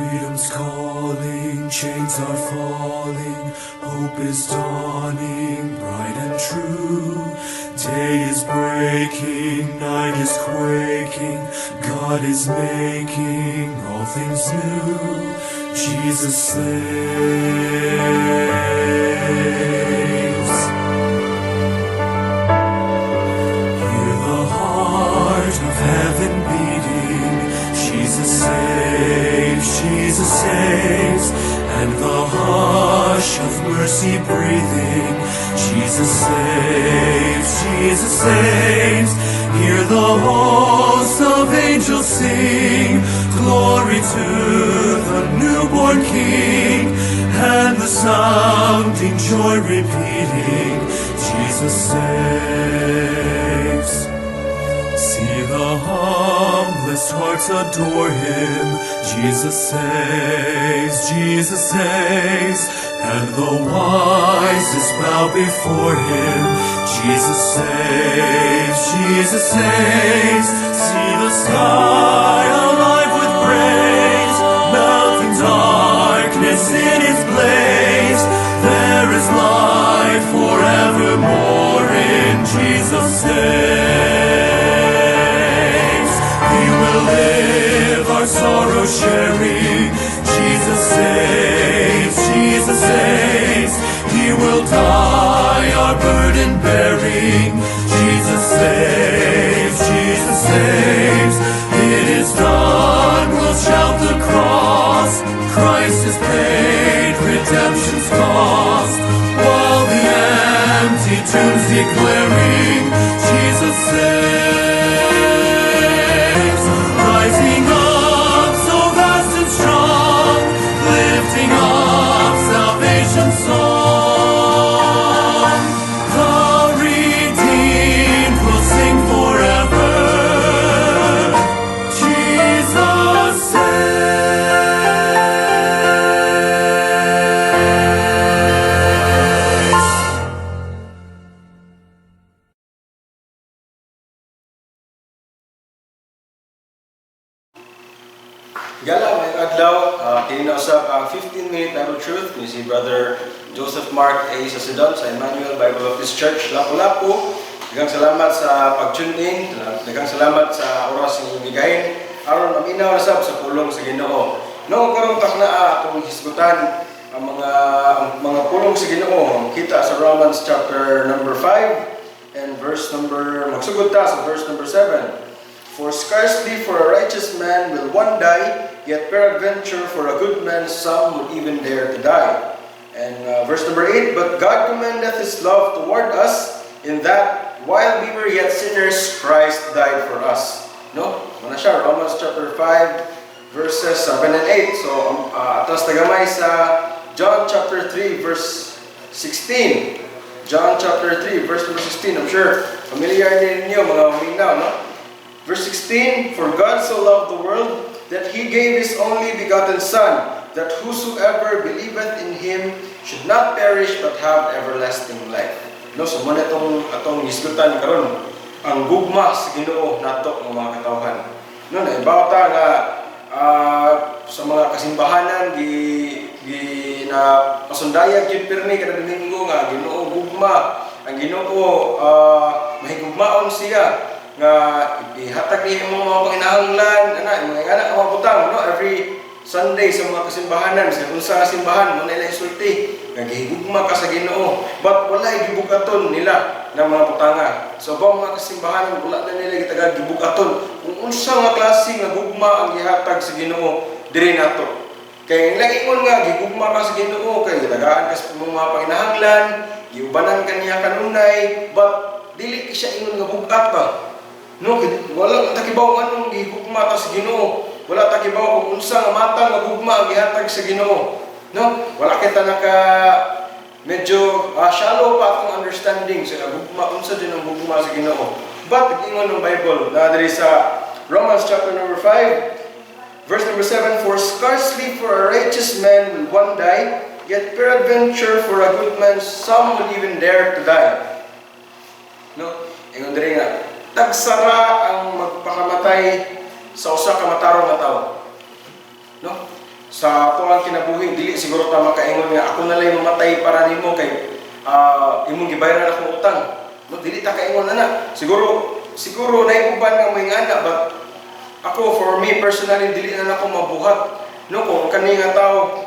Freedom's calling, chains are falling, hope is dawning, bright and true. Day is breaking, night is quaking, God is making all things new. Jesus saves. Hear the heart of heaven beating. Jesus saves, Jesus saves, and the hush of mercy breathing. Jesus saves, Jesus saves. Hear the hosts of angels sing, glory to the newborn King, and the sounding joy repeating, Jesus saves. See the humblest hearts adore him. Jesus saves, and the wisest bow before him. Jesus saves, Jesus saves. See the sky alive with praise, melting darkness in its blaze. There is light forevermore in Jesus saves. He will live our sorrow sharing. Jesus saves, Jesus saves. He will die our burden bearing. Jesus saves, Jesus saves. It is done, we'll shout the cross. Christ has paid redemption's cost. While the empty tomb's declaring, Jesus saves. Rising up so vast and strong, lifting up salvation's song. The redeemed will sing forever. Jesus saves. Gala, maayong adlaw, kini na usab ang 15-minute Bible Truth ni si Brother Joseph Mark A. Sasidon sa Emmanuel Bible Baptist Church, Lapu-Lapu. Daghang salamat sa pag-tune in, daghang salamat sa oras nga inyong gigahin aron maminaw na sab sa pulong sa Ginoo. No, karong taknaa atong hisgutan ang mga pulong sa Ginoo kita sa Romans chapter number 5 and verse number, magsugod ta sa verse number 7. For scarcely for a righteous man will one die, yet peradventure for a good man some would even dare to die. And verse number 8, But God commendeth his love toward us, in that while we were yet sinners, Christ died for us. No? Mao na siya, Romans chapter 5, verses 7 and 8. So, atras ta gamay sa John chapter 3, verse 16. John chapter 3, verse number 16. I'm sure familiar ninyo, mga maminaw, no? Verse 16, For God so loved the world that he gave his only begotten Son, that whosoever believeth in him should not perish but have everlasting life. No, so mao na itong atong hisgutan karon, ang gugma sa Ginoo nato nga mga katawhan. No, naibaw ta nga sa mga kasimbahanan gi gi na pasundayag gyud pirmi kada Domingo nga Ginoo gugma, ang Ginoo mahigugmaon siya, nga ihatag niya imong mga panginahanglan ana, mga ingana nga mga butang, no? Every Sunday sa mga kasimbahanan, sa unsa nga simbahan, mao na ila isulti nga gihigugma ka sa Ginoo, but walay gibukaton nila ng mga butanga. So ba mga kasimbahanan, wala na nila gitagad gibukaton kung unsa nga klase nga gugma ang gihatag sa Ginoo diri nato. Kay ilang ingon nga gigugma ka sa Ginoo kay gitagaan ka sa imong mga panginahanglan, giubanan ka niya kanunay, but dili siya ingon nga bugat ba. No, wala ta kibaw anong gihigugma ta sa Ginoo. Wala ta kibaw kung unsa nga matang nga gugma ang gihatag sa Ginoo. No, wala kita naka medyo shallow pa atong understanding sa gugma, unsa din ang gugma sa Ginoo. But ingon ng Bible na diri sa Romans chapter number 5 verse number 7, For scarcely for a righteous man will one die, yet peradventure for a good man some would even dare to die. No? Ingon diri nga tagsara ang magpakamatay sa usa ka matarong nga tawo. No? Sa atuang kinabuhi, dili siguro ta makaingon nga ako na lang mamatay para nimo kay imong gibayaran akong utang. No, dili ta kaingon ana. Siguro siguro naay uban nga may ngana, but ako, for me personally, dili na nako mabuhat. No, kung kani nga tao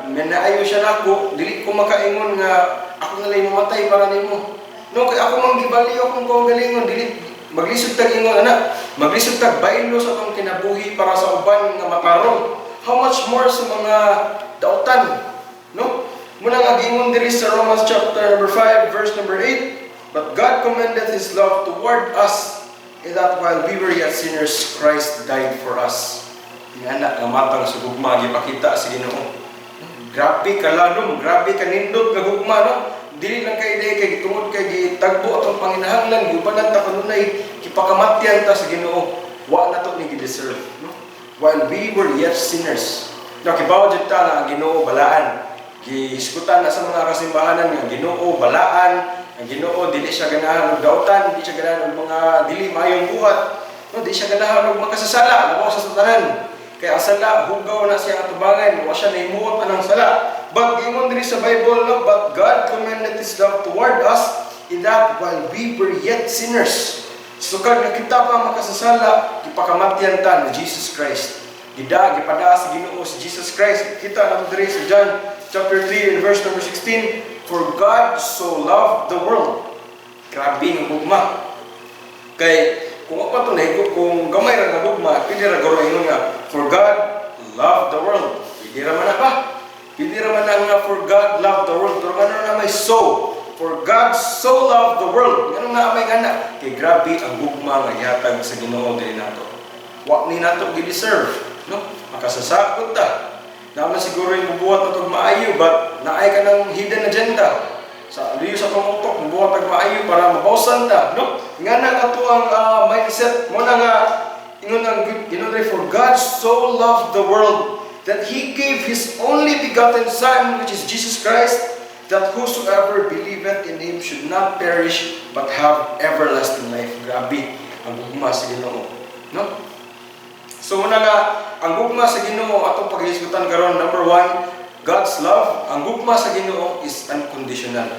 nag naayo siya nako, dili ko makaingon nga ako na lang mamatay para nimo. No, kay ako mang gibaliw akong kaugalingon, dili maglisod tag ingon ana, maglisod tag baylo sa atong kinabuhi para sa uban nga matarong. How much more sa mga dautan, no? Muna nga giingon diri sa Romans chapter number 5 verse number 8, "But God commended His love toward us in that while we were yet sinners, Christ died for us." Nga na nga matang sa gugma gipakita sa Ginoo. Grabe kalalom, grabe kanindot nga gugma, no? Dili lang kay day kay tungod kay gitagbo atong panginahanglan, giubanan ta kanunay, gipakamatyan ta sa Ginoo. Wa na to ni gi-deserve, no? While we were yet sinners. No, kibaw jud ta nga ang Ginoo balaan. Gihisgutan na sa mga kasimbahanan nga ang Ginoo balaan, ang Ginoo dili siya ganahan og dautan, dili siya ganahan og mga dili maayong buhat. No, dili siya ganahan og makasasala, labaw sa tanan. Kay ang sala, hugaw na siya atubangan, wa siya nahimuot anang sala. But giingon diri sa Bible, no, "But God commended His love toward us in that while we were yet sinners." Sukad nga kita pa makasasala, gipakamatyan ta ni Jesus Christ. Gipada sa Ginoo si Jesus Christ. Kita nato diri sa John chapter 3 and verse number 16, "For God so loved the world." Grabe nga gugma. Kay kung ako to nahigo, kung gamay ra nga gugma, pwede ra guro ingon nga "For God loved the world." Pwede ra man na ba? Pwede ra man na nga "For God loved the world." Pero ano na may so? "For God so loved the world." Ngano na may ngana? Kay grabe ang gugma nga gihatag sa Ginoo diri nato. Wa ni nato gi-deserve, no? Makasasakot ta. Naman siguro yung bubuhat na maayo, but naay ka ng hidden agenda. Sa liyo sa atong utok, mubuhat tag maayo para mabawsan ta, no? Nga na nga to ang mindset mo na nga ingon ang Ginoo diri, "For God so loved the world that He gave His only begotten Son, which is Jesus Christ, that whosoever believeth in Him should not perish but have everlasting life." Grabe ang gugma sa Ginoo, no? So muna nga, ang gugma sa Ginoo atong paghisgutan karon. Number one, God's love, ang gugma sa Ginoo is unconditional.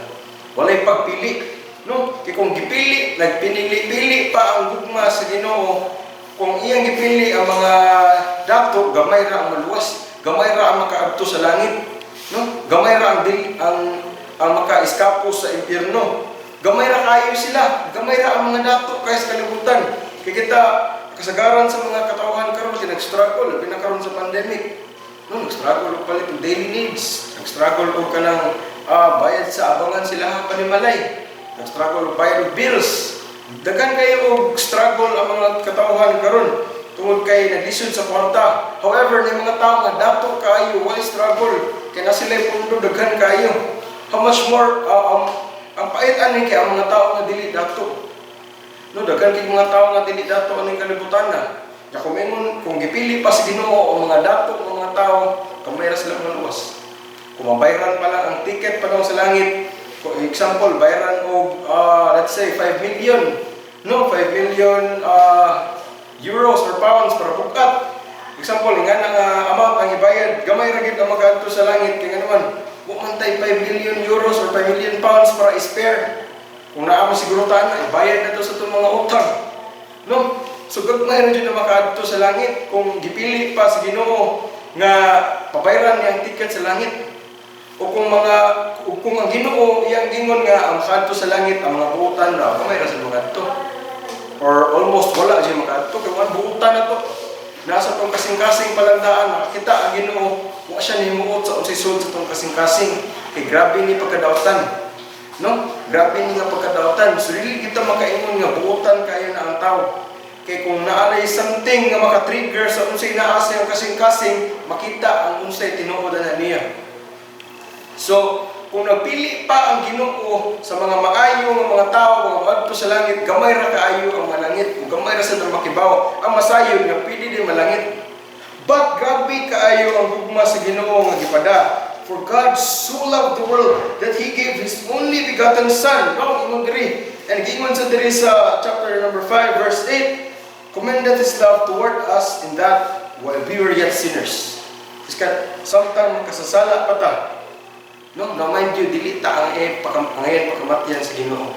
Walay pagpili, no? Kay kung gipili, nagpinili-pili pa ang gugma sa Ginoo, kung iyang gipili ang mga dato, gamay ra ang maluwas, gamay ra ang makaadto sa langit, no? Gamay ra ang dili, ang maka-eskapo sa impyerno. Gamay ra kayo sila, gamay ra ang mga dato kay sa kalibutan. Kay kita kasagaran sa mga katawhan karon kay nag-struggle, labi na karon sa pandemic. No, nag-struggle og palit og daily needs, nag-struggle og kanang bayad sa abangan sila panimalay. Nag-struggle og bayad og bills. Daghan kayo og struggle ang mga katawhan karon tungod kay naglisod sa kwarta. However, may mga tao nga dato kaayo, why struggle? Kay na sila pundo daghan kaayo. How much more ang pait ani kay ang mga tao nga dili dato. No, daghan kay mga tao nga dili dato aning kalibutan na. Ya kung ingon, kung gipili pa sa Ginoo ang mga dato ng mga tao, kamay ra sila maluwas. Kung mabayran pa lang ang ticket pa sa langit, for example, bayaran og let's say 5 million, no, 5 million euros or pounds para bukat. Example, nga na nga amount ang ibayad, gamay ra gid ang makaadto sa langit kay nga naman, wa man tay 5 million euros or 5 million pounds para i-spare. Kung naa mo siguro ta ibayad na to sa itong mga utang. No? So gagmay ra jud na makaadto sa langit kung gipili pa sa Ginoo nga pabayran niya ang ticket sa langit. O kung ang Ginoo iyang gingon nga ang makaadto sa langit ang mga buutan ra, gamay ra sa makaadto. Or almost wala siya makaadto kay mga buutan na to. Nasa tong kasing-kasing palandaan nakakita ang Ginoo, wa siya nimuot sa unsay sulod sa tong kasing-kasing kay grabe ni pagkadautan. No? Grabe ni nga pagkadautan. So dili kita makaingon nga buutan kayo na ang tao. Kay kung naalay something nga maka-trigger sa unsay naa sa iyang kasing-kasing, makita ang unsay tinuod na niya. So, kung nagpili pa ang Ginoo sa mga maayo nga mga tao mga moadto sa langit, gamay ra kaayo ang malangit ug gamay ra sa makibaw. Ang masayod nga pwede din malangit. But grabe kaayo ang gugma sa Ginoo nga gipada. "For God so loved the world that He gave His only begotten Son." No, ingon diri. And giingon sa diri sa chapter number 5 verse 8, "Commended His love toward us in that while we were yet sinners." Iskan samtang makasasala pa ta. No, now mind you, dili ta angay angayan pakamatyan sa Ginoo.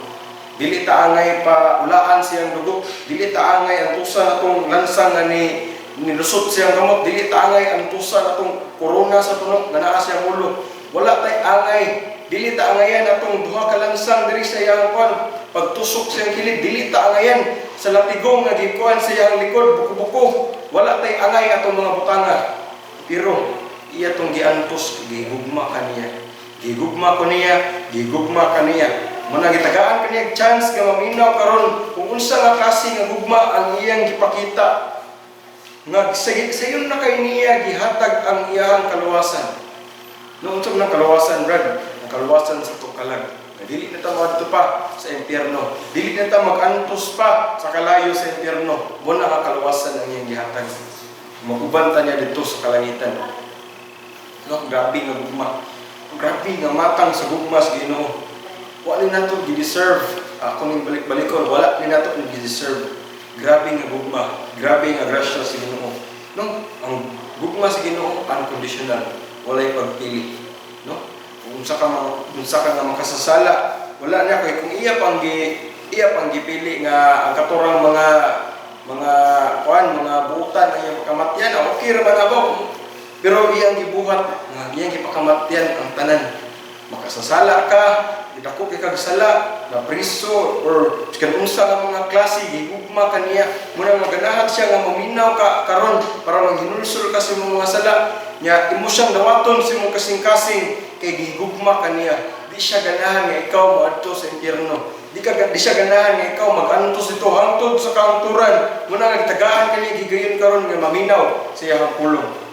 Dili ta angay pa ulaan siyang dugo. Dili ta angay antusan atong lansang nga ni nilusot siyang kamot. Dili ta angay antusan atong korona sa tunok nga naa siyang ulo. Wala tay angay. Dili ta angayan atong duha ka lansang diri sa iyang kuan. Pagtusok siyang kilid, dili ta angayan sa latigong nga gikuan sa iyang likod, buko-buko. Wala tay angay atong mga butanga. Pero iya tong giantos, gigugma kaniya. Gigugma ko niya, gigugma kaniya. Muna gitagaan kaniya chance nga maminaw karon kung unsa nga klase nga gugma ang iyang gipakita. Nga sayon na kay niya gihatag ang iyang kaluwasan. No, unsa man ang kaluwasan, Brad? Ang kaluwasan sa tukalag. Nga dili na ta moadto pa sa impyerno. Dili na ta mag-antos pa sa kalayo sa impyerno. Mo na ang kaluwasan ang iyang gihatag. Mag-uban ta niya didto sa kalangitan. No, grabe nga gugma. Grabe nga matang sa gugma sa Ginoo. Wala ni nato gi-deserve. Ako ning balik-balikon, wala ni nato gi-deserve. Grabe nga gugma, grabe nga grasya sa Ginoo. No, ang gugma sa Ginoo unconditional, walay pagpili. No? Kung unsa ka nga makasasala, wala niya kay kung iya pang gipili nga ang katurang mga kuan, mga buutan ang iyang pakamatyan, ah, okay ra man abo. Pero iyang gibuhat nga iyang gipakamatyan ang tanan. Makasasala ka, gidako kay kag sala, na priso or kan unsa nga mga klase, gigugma kaniya. Muna maganahan siya nga maminaw ka karon para maghinulsol ka sa imong mga sala. Nya imo siyang dawaton sa imong kasing-kasing kay gigugma kaniya. Di siya ganahan nga ikaw moadto sa impyerno. Di siya ganahan nga ikaw mag-antos dito hangtod sa kahangturan. Muna nga gitagaan kaniya gigayon karon nga maminaw sa iyang pulong.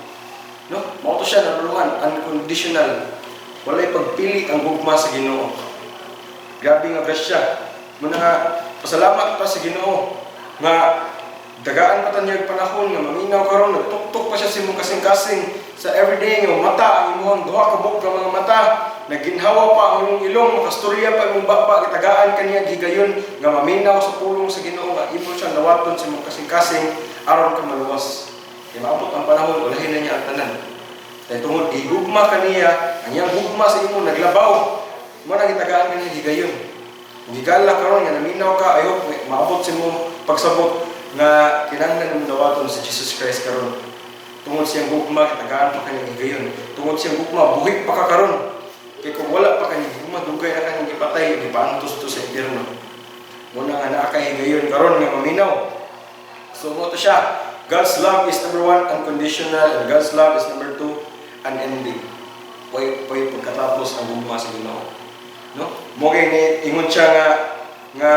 No? Mao to siya naluluhan, unconditional. Walay pagpili ang gugma sa Ginoo. Grabe nga grasya. Muna nga pasalamat pa sa Ginoo nga dagaan pa ta niya og panahon nga maminaw karon, nagtuktok pa siya sa imong kasing-kasing sa everyday nga mata ang imong duha ka buok nga mga mata, nagginhawa pa ang imong ilong, makastorya pa imong baba, gitagaan kaniya gigayon nga maminaw sa pulong sa Ginoo nga imo siyang dawaton sa imong kasing-kasing aron ka maluwas. Kay maabot ang panahon, ulahin na niya ang tanan. Kay tungod gigugma kaniya, ang iyang gugma sa imo naglabaw. Mo na gitagaan kaniya gigayon. Gigala karon nga naminaw ka, I hope maabot sa imong pagsabot nga kinahanglan mo dawaton si Jesus Christ karon. Tungod siyang gugma, gitagaan pa kaniya gigayon. Tungod siyang gugma, buhi pa ka karon. Kay kung wala pa kaniya gugma, dugay na kanyang gipatay, gipaantos to sa impyerno. Muna nga naa kay higayon karon nga maminaw. So mo to siya. God's love is number one, unconditional, and God's love is number two, unending. Poy pagkatapos ang gugma sa Ginoo. No? Mo kay ni ingon siya nga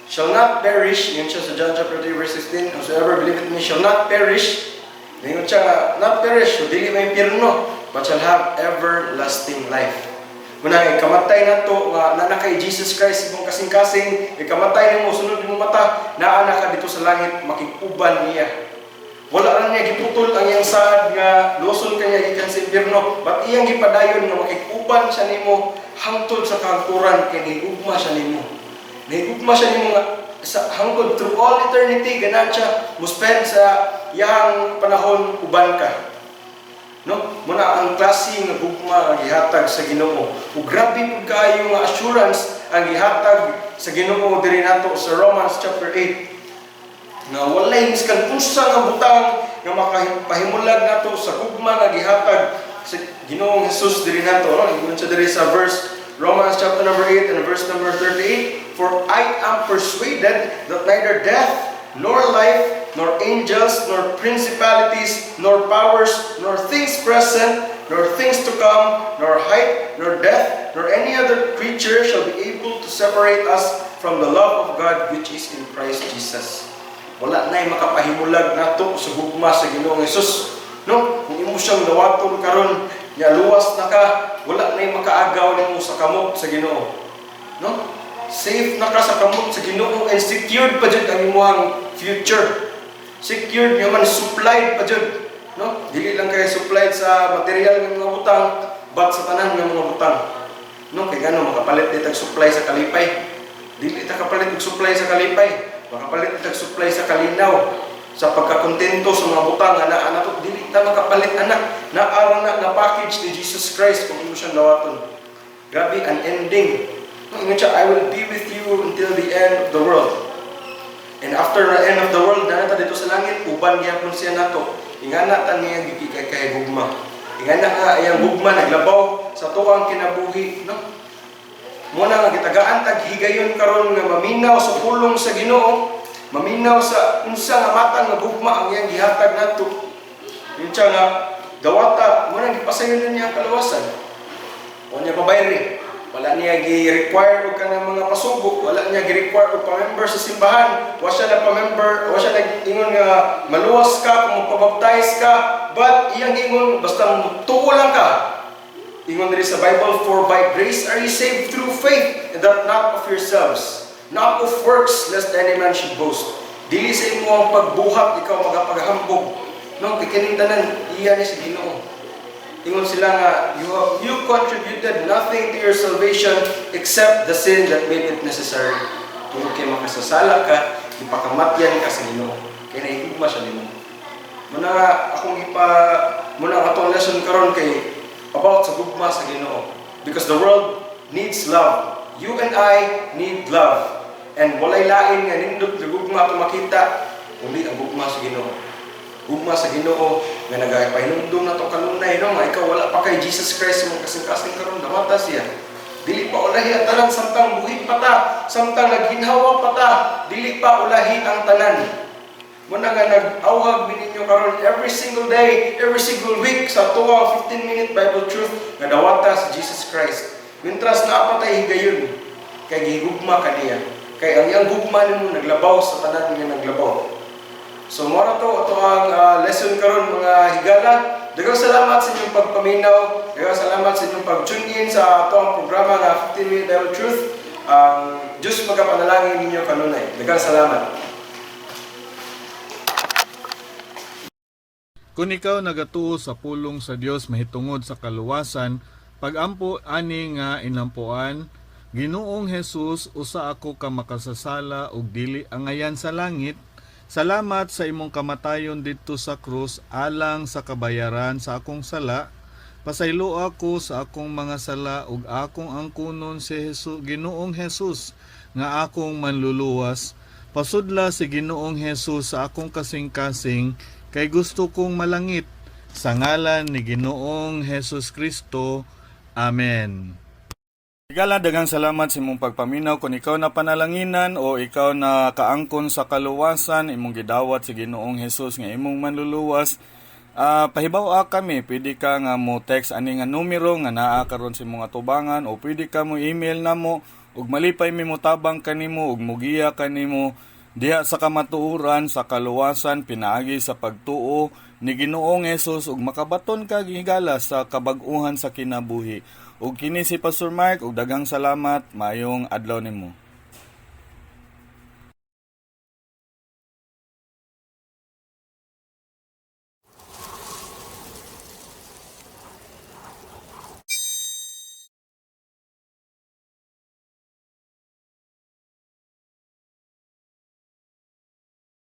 shall not perish, ingon siya sa John chapter 3 verse 16, "Whosoever believeth in me shall not perish." Ingon siya nga not perish, so dili maimpyerno, but shall have everlasting life. Muna, ikamatay na to, nga nana kay Jesus Christ imong kasing-kasing, ikamatay nimo, sunod nimo mata, naa na ka dito sa langit, makig-uban niya. Wala ra niya giputol ang iyang saad nga luwason kaniya gikan sa impyerno, but iyang gipadayon nga makig-uban siya nimo hangtod sa kahangturan kay nihigugma siya nimo. Nihigugma siya nimo nga sa hangtod through all eternity ganahan siya mo spend sa iyang panahon uban ka. No? Muna ang klase nga gugma nga gihatag sa Ginoo. Ug grabe pud kaayo nga assurance ang gihatag sa Ginoo diri nato sa Romans chapter 8 nga walay miskan unsa nga butang nga makapahimulag nato sa gugma nga gihatag sa Ginoong Hesus diri nato, no? Ingon siya diri sa verse Romans chapter number 8 and verse number 38, "For I am persuaded that neither death nor life, nor angels, nor principalities, nor powers, nor things present, nor things to come, nor height, nor depth, nor any other creature shall be able to separate us from the love of God which is in Christ Jesus." Wala na'y makapahimulag nato sa gugma sa Ginoong Hesus. No? Kung imo siyang dawaton karon, nya luwas na ka, wala na'y makaagaw nimo sa kamot sa Ginoo. No? Safe na ka sa kamot sa Ginoo and secured pa jud ang imong future. Secured nga man, supplied pa jud. No? Dili lang kay supplied sa material nga mga butang, but sa tanan nga mga butang. No, kay ngano makapalit di tag supply sa kalipay? Dili ta kapalit og supply sa kalipay. Makapalit tag supply sa kalinaw, sa Sa pagkakontento sa mga butang nga naa nato, dili ta makapalit ana. Naa ra na nga package ni Jesus Christ kung imo siyang dawaton. Grabe, unending. No, ingon siya, "I will be with you until the end of the world." And after the end of the world, naa ta didto sa langit, uban gyapon siya nato. Ingana ta niya gikay kay gugma. Ingana nga iyang gugma naglabaw sa atuang kinabuhi, no? Mao na nga gitagaan tag higayon karon nga maminaw sa pulong sa Ginoo, maminaw sa unsa nga matang nga gugma ang iyang gihatag nato. Yun siya nga dawata, mao nang gipasayon niya ang kaluwasan. Wa niya pabayri. Wala niya gi-require og kanang mga pasugo, wala niya gi-require og pa-member sa simbahan, wa siya na pa-member, wa siya nag-ingon nga maluwas ka kung magpa-baptize ka, but iyang ingon basta tuo lang ka. Ingon diri sa Bible, "For by grace are you saved through faith, and that not of yourselves, not of works, lest any man should boast." Dili sa imo ang pagbuhat ikaw magapaghambog. No, kay kining tanan iya ni sa Ginoo. Ingon sila nga, you contributed nothing to your salvation except the sin that made it necessary. Tungod kay makasasala ka, ipakamatyan ka sa Ginoo. Kay nahigugma siya nimo. Mao na nga akong ipa mao na ang atong lesson karon kay about sa gugma sa Ginoo. Because the world needs love. You and I need love. And walay lain nga nindot nga gugma ato makita kundi ang gugma sa Ginoo. Gugma sa Ginoo nga nagapahinumdum nato kanunay, no, nga ikaw wala pa kay Jesus Christ imong kasing-kasing karon, dawata siya. Dili pa ulahi ang tanan samtang buhi pa ta, samtang naghinhawa pa ta, dili pa ulahi ang tanan. Mao na nga nag-awhag mi ninyo karon every single day, every single week sa atuang 15-minute Bible truth nga dawata si Jesus Christ. Mintras naa pa tay higayon, kay gihigugma ka niya. Kay ang iyang gugma nimo naglabaw sa tanan nga naglabaw. So mao ra to ato ang lesson karon, mga higala. Daghang salamat sa inyong pagpaminaw. Daghang salamat sa inyong pag-tune in sa ato ang programa nga 15 Minute Bible Truth. Ang Diyos magapanalangin ninyo kanunay. Daghang salamat. Kung ikaw nagatuo sa pulong sa Dios mahitungod sa kaluwasan, pagampo ani nga inampuan: "Ginoong Jesus, usa ako ka makasasala ug dili angayan sa langit. Salamat sa imong kamatayon didto sa krus alang sa kabayaran sa akong sala. Pasaylo ako sa akong mga sala ug akong angkunon si Jesus, Ginoong Jesus, nga akong manluluwas. Pasudla si Ginoong Jesus sa akong kasing-kasing kay gusto kong malangit. Sa ngalan ni Ginoong Jesus Kristo. Amen." Higala, daghang salamat sa imong pagpaminaw. Kung ikaw na panalanginan o ikaw na kaangkon sa kaluwasan, imong gidawat si Ginoong Jesus nga imong manluluwas, pahibaw kami. Pwede ka nga mo text ani nga numero nga naa karon sa imong atubangan o pwede ka mo email namo ug malipay mi motabang kanimo ug mugiya kanimo diha sa kamatuoran sa kaluwasan pinaagi sa pagtuo ni Ginoong Hesus ug makabaton ka, higala, sa kabag-uhan sa kinabuhi. Ug kini si Pastor Mark ug daghang salamat. Maayong adlaw nimo.